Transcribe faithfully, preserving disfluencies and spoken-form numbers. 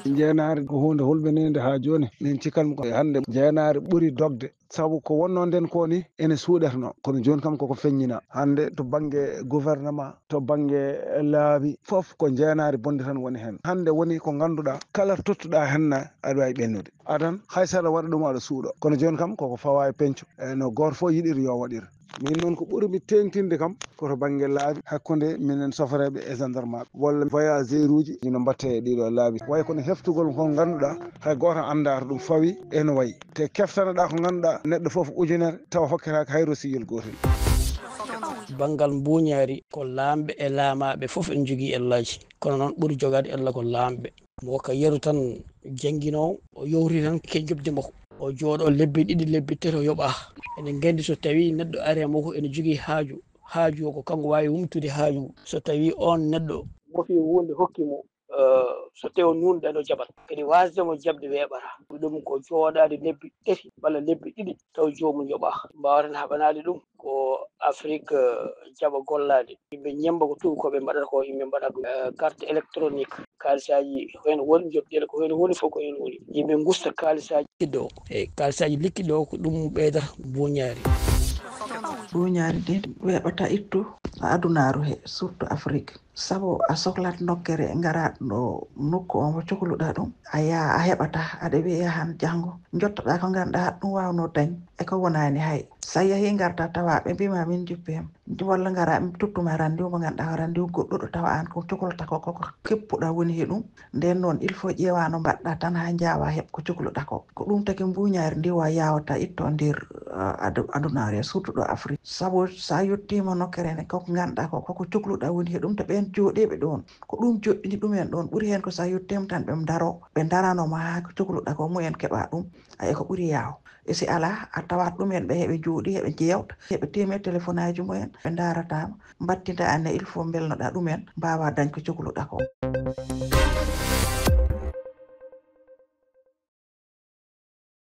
Njeenaari ko huunde hulɓiniinde haa jooni. Min cikkatmi ko hannde njeenaari ɓuri dogde. Sabu ko wonnoo nden ko ni ene suuɗetnoo, kono jooni kam koko feññinaa. Hannde to bannge gouvernement, to bannge laabi, fof ko njeenaari bonndi tan woni heen. Hannde woni ko ngannduɗaa, kala tottuɗaa heen na aɗa waawi ɓennude. Adan, hay so aɗa waɗa ɗum aɗa suuɗo. Kono jooni kam koko fawaa e peñco. E no gooto fof yiɗiri yo waɗir. Min noon ko ɓuri mi teeŋtinde kam ko to bannge laabi hakkunde minen sofereeɓe e gendarmeɓe walla voyageur uji ino mbatte e ɗiɗo laabi. Wayi kono heftugol ko ngannduɗaa hay gooto anndaata ɗum fawi e no wayi. Te keftanoɗaa ko ngannduɗaa neɗɗo fof ujunere tawa hokketaake hay rosiyel gootel. Banngal mbuuñaari ko laamɓe e laamaaɓe fof ene njogii ellaaji, kono noon ɓuri jogaade ella ko laamɓe. Mo ka yeru tan jannginoowo, o yowti tan ke joɓdi makko. O jooɗo lebbi ɗiɗi, lebbi tati o yoɓaa. Eɗen nganndi so tawii neɗɗo ari e makko ene jogii haaju, haaju o ko kanko waawi humtude haaju. So tawii oon neɗɗo. Wofi huunde hokki mo, eh, so tawii o nuunɗo ɗo jaɓat. Kadi waasde mo jaɓde weeɓata. Ɗum ko jooɗaade lebbi tati walla lebbi ɗiɗi taw joomum yoɓaa. Mbaawata haɓanaade ɗum ko Afrik, eh, jaɓa gollaade. Yimɓe ñemmba ko tuubakooɓe mbaɗata ko, yimɓe mbaɗa, eh, carte électronique. Kaalisaaji ko heen woni, joɓɗeele ko heen woni, fof ko heen woni. Yimɓe ngusta kaalisaaji. Likkiɗo, eyi, kaalisaaji likkiɗo ko ɗum ɓeydata mbuuñaari. Mbuuñaari ndi weeɓata ittu adunaaru he, surtout Afrik. Sabu a sohlat nokkere ngaraɗo nokku o mo cokluɗa ɗum, a yaha a heɓata, aɗa wiya yahan janngo, jottoɗa ko ngannduɗaa ɗum waawno dañ e ko wonaani hay. So a yahii ngarta tawa ɓe mbiima min njippi hem, walla ngara ɓe tottuma rendez-vous mo ngannduɗaa ko rendez-vous goɗɗuɗo tawa aan ko coklata ko koko keppuɗa woni he ɗum. Nden noon il faut ƴeewa no mbaɗɗa tan haa njaawa heɓ ko cokluɗa ko. Ko ɗum tagi mbuuñaari ndi wa yaawata itto nder, ah, adu-, adunaare, surtout ɗo Afrik. Sabu so a yottiima nokkere nde koko ngannduɗaa ko koko cokluɗa woni he ɗum, to ɓeen jooɗiiɓe ɗoon ko ɗum joɗɗini ɗumen ɗoon. Ɓuri heen ko so a yottiima tan ɓe ndaro, ɓe ndarano ma haa ko cokluɗa ko mumen keɓa ɗum. Ayi ko ɓuri yaaw. E si alaa a tawat ɗumen ɓe heɓe jooɗi heɓe jeewta heɓe teeme téléphone aji mumen ɓe ndarata ma mbattinta anne il faut mbelnoɗa ɗumen mbaawa dañ ko cokluɗa ko.